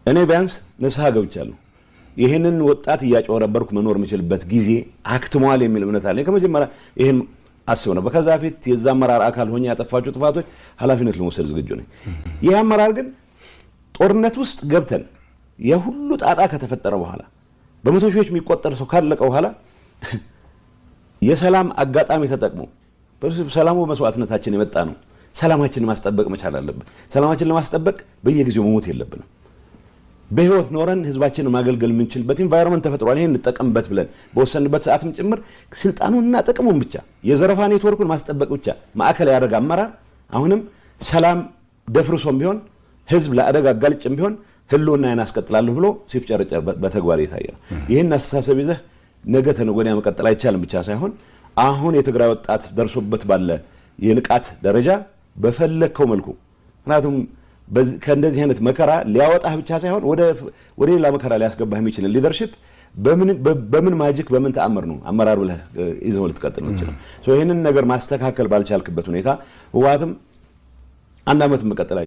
እኔ ቢያንስ ንስሐ ገብቻለሁ። ይህንን ወጣት እያጭበረበርኩ መኖር የምችልበት ጊዜ አክትሟል የሚል እምነት አለኝ። ከመጀመሪያ ይህን አስብ ነበር። ከዛ በፊት የዛ አመራር አካል ሆኜ ያጠፋቸው ጥፋቶች ኃላፊነት ለመውሰድ ዝግጁ ነኝ። ይህ አመራር ግን ጦርነት ውስጥ ገብተን የሁሉ ጣጣ ከተፈጠረ በኋላ፣ በመቶ ሺዎች የሚቆጠር ሰው ካለቀ በኋላ፣ የሰላም አጋጣሚ ተጠቅሞ፣ ሰላሙ በመስዋዕትነታችን የመጣ ነው። ሰላማችንን ማስጠበቅ መቻል አለብን። ሰላማችንን ለማስጠበቅ በየጊዜው መሞት የለብንም። በህይወት ኖረን ህዝባችንን ማገልገል የምንችልበት environment ተፈጥሯል። ይሄን እንጠቀምበት ብለን በወሰንበት ሰዓትም ጭምር ስልጣኑንና ጥቅሙን ብቻ፣ የዘረፋ ኔትወርኩን ማስጠበቅ ብቻ ማዕከል ያደረገ አመራር አሁንም ሰላም ደፍርሶም ቢሆን፣ ህዝብ ለአደጋ አጋልጭም ቢሆን ህልውናዬን አስቀጥላለሁ ብሎ ሲፍጨረጨር በተግባር እየታየ ነው። ይህን አስተሳሰብ ይዘህ ነገ ተነገ ወዲያ መቀጠል አይቻልም ብቻ ሳይሆን አሁን የትግራይ ወጣት ደርሶበት ባለ የንቃት ደረጃ በፈለግከው መልኩ፣ ምክንያቱም ከእንደዚህ አይነት መከራ ሊያወጣህ ብቻ ሳይሆን ወደ ሌላ መከራ ሊያስገባህ የሚችል leadership በምን magic፣ በምን ተአምር ነው አመራር ብለህ ይዘው ልትቀጥል የምትችለው? ይህንን ነገር ማስተካከል ባልቻልክበት ሁኔታ ህወሓትም አንድ ዓመት መቀጠል